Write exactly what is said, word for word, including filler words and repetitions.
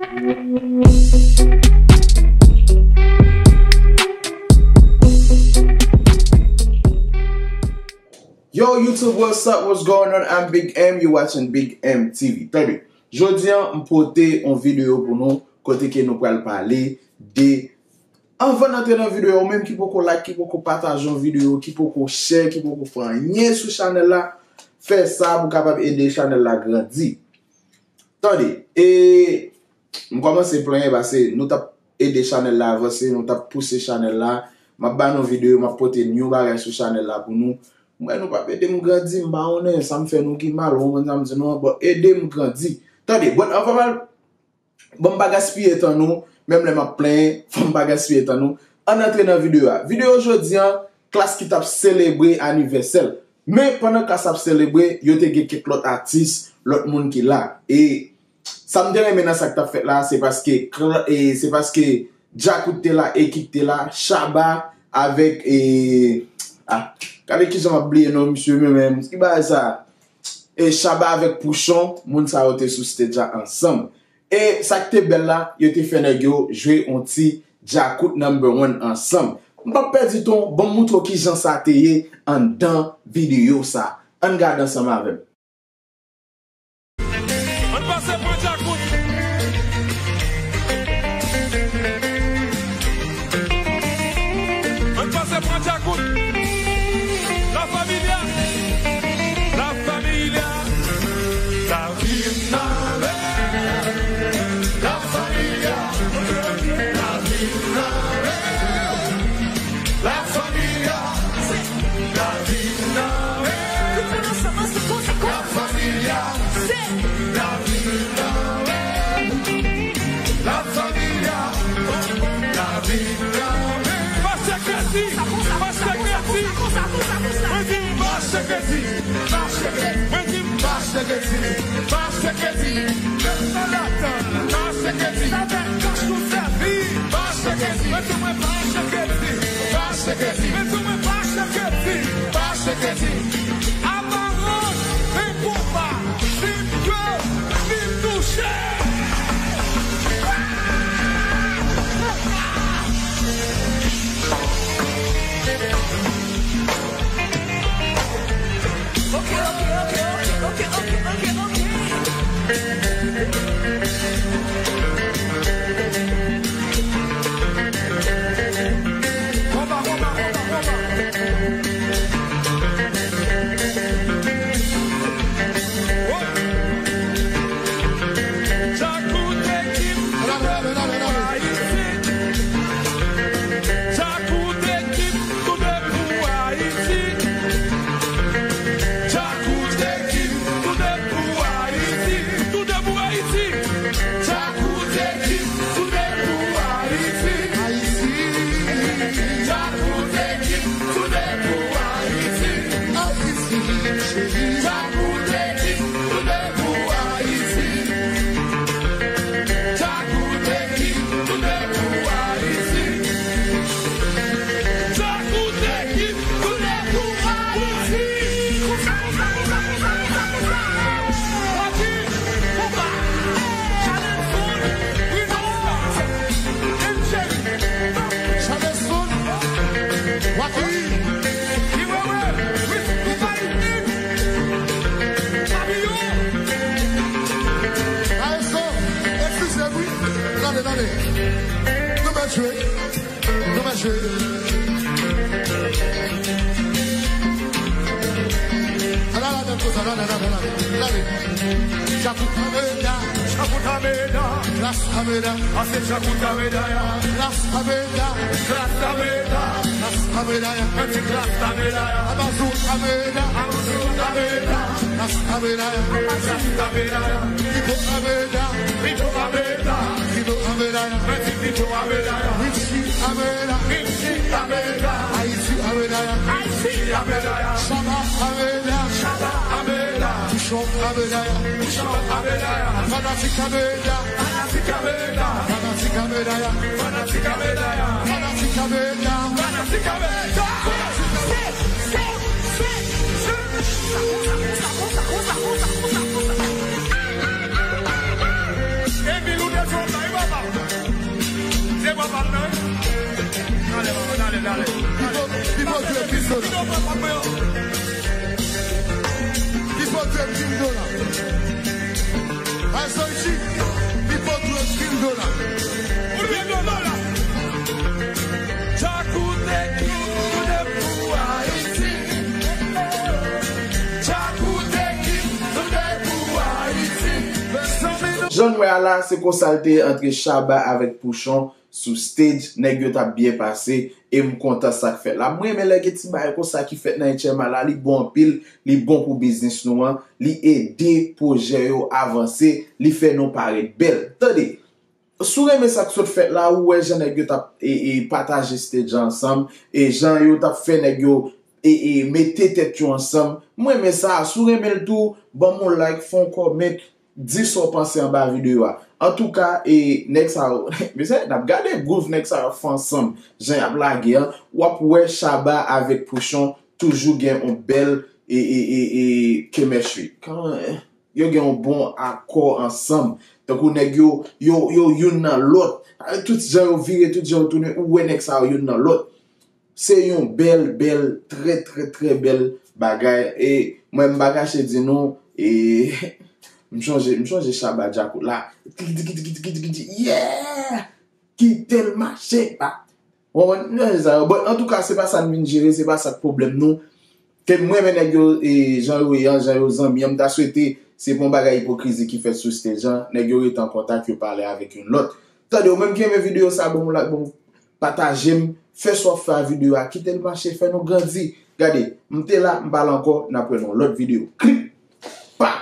Yo, YouTube, what's up? What's going on? I'm Big M. You watching Big M T V. Tande, jodi a, m pote yon videyo pou nou, kote ke nou pral pale de, anvan n antre nan videyo a, ou menm ki poko like, ki poko pataje yon videyo, ki poko share, ki poko fè anyen sou chanèl la, fè sa pou kapab ede chanèl la grandi. Tande, e m kòmanse plenyen paske nou t ap ede chanèl la avanse, nou t ap pouse chanèl la. M ap ba nou videyo, m ap pote yon bagay sou chanèl la pou nou. M wè nou p ap ede m grandi, m pa konnen sa m fè nou ki mal, ou konprann sa m di nou an, bon, ede m grandi. Tande, bon, anvan m al, bon, m pa gaspiye tan nou, menm lè m ap plenyen, fò m pa gaspiye tan nou. Ann antre nan videyo a. Videyo jodi a, klas ki t ap selebre anivèsè l. Men pandan klas ap selebre, yo te gen kèk lòt atis, lòt moun ki la. E sa m te renmen nan sa k t ap fèt la, se paske, kla- e, se paske Djakout te la, Ekip te la, Shabba avèk, e, ah, gade kijan m ap bliye non misye menm, menm. Ki bagay sa? E Shabba avèk Pouchon, moun sa yo te sou stage la ansanm. E sa k te bèl la, yo te fè nèg yo jwe yon ti Djakout number one ansanm. M p ap pèdi tan, ban m moutre w kijan sa te ye anndan videyo sa. Ann gade ansanm avè m. Ann pase pran Djakout. Ann pase pran Djakout. La Familia. La Familia. La Familia. La Familia. La Familia. La Familia. La Familia. La Familia. La Familia. La Familia. Pastè Kredi. Pastè Kredi. Mwen di pastè Kredi. Mwen di pastè Kredi. Pastè Kredi. Pastè Kredi. Pastè Kredi. Mwen di mwen pastè Kredi. Pastè Kredi. Mwen di mwen pastè Kredi. Pastè Kredi. Aparans, men konba, vin yo, vin touche. Ok, ok, ok. Konba, konba, konba, konba. Oh. Djakout Ekip, toude pou Ayiti. Djakout Ekip, toude pou Ayiti. Djakout Ekip, toude pou Ayiti. Toude pou Ayiti. Djakout Ekip, toude pou Ayiti. Ayiti. Djakout Ekip, toude pou Ayiti. Ayiti, cheri. Djakout Ekip, toude pou Ayiti. Djakout Ekip, toude pou Ayiti. Djakout Ekip, toude pou Ayiti. Konsa, konsa, konsa, konsa, konsa, konsa. Rocky, konba. Charleston, Rinalda, M J, Charleston, Rocky. Kiwewe, Ris Dubai, Fabio. Maestro, eskize m wi. Tande, tande. Nou mèt jwe. Nou mèt jwe. Ala la menm konsa, la, la, la, la, la. Tande. Djakout Ameda. Djakout Ameda. Klas Ameda. Ase Djakout Ameda ya. Klas Ameda. Klas Ameda. Klas Ameda ya. Mèt di Klas Ameda ya. Amazou Ameda. Amazou Ameda. Klas Ameda ya. Klas Ameda ya. Rico Ameda. Rico Ameda. Rico Ameda ya. Mèt di Rico Ameda ya. Richie Ameda. Richie Ameda. Ayiti Ameda ya. Ayiti Ameda ya. Shabba Ameda. Shabba Ameda. Pouchon Ameda ya. Pouchon Ameda ya. Fanatik Ameda. Fanatik Ameda. Fanatik Ameda ya. Fanatik Ameda ya. Fanatik Ameda. Fanatik Ameda. Emile, ou desann la. Pipo, pipo dwe mil dola. Pipo dwe mil dola. Al sòti, pipo dwe mil dola. Mil dola. Djakout ekip, nou de pou Ayiti. Djakout ekip, nou de pou Ayiti. Jan n wè a la, se konsa l te ye antre Shabba avèk Pouchon sou stage, nèg yo t ap byen pase, e m kontan sa k fèt la. Mwen renmen lè gen ti bagay konsa ki fèt nan H M I la, li bon anpil, li bon pou biznis nou an, li ede pwojè yo avanse, li fè nou parèt bèl. Tande, si w renmen sa k sot fèt la, ou wè jan nèg yo t ap, e, e, pataje stage la ansanm, e jan yo t ap fè nèg yo, e, e, mete tèt yo ansanm. Mwen renmen sa, si w renmen l tou, ban m yon like, fè yon comment, di sa w panse anba videyo a. Antouka, e, nèg sa yo, mesye, n ap gade groove nèg sa yo fè ansanm, jan y ap lage an, w ap wè Shabba avèk Pouchon toujou gen yon bèl, e, e, e, e, chemistry. Kòman, yo gen yon bon akò ansanm. Tankou nèg yo, yo, yo youn nan lòt. Tout jan yo vire, tout jan yo tounen, ou wè nèg sa yo youn nan lòt. Se yon bèl, bèl, trè, trè, trè bèl bagay. E mwen, m pa kache di nou, e, m chonje, m chonje Shabba Djakout la. Tiki, tiki, tiki, tiki, tiki, tiki, yeah! Kite l mache, pa. Bon, bon, antouka, se pa sa n vin jere, se pa sa k pwoblèm nou. Ke mwen, men nèg yo, e, jan yo ye an, jan yo zanmi an, m ta swete, se pa yon bagay ipokrizi ki fèt sou stage an, nèg yo rete an kontak, yo pale avèk youn lòt. Tande, ou menm ki renmen videyo sa, ban m like, ban m pataje m, fè sa w ap fè a videyo a, kite l mache, fè nou grandi. Gade, m te la, m pa la ankò, n ap wè nan yon lòt videyo. Klik! Pa!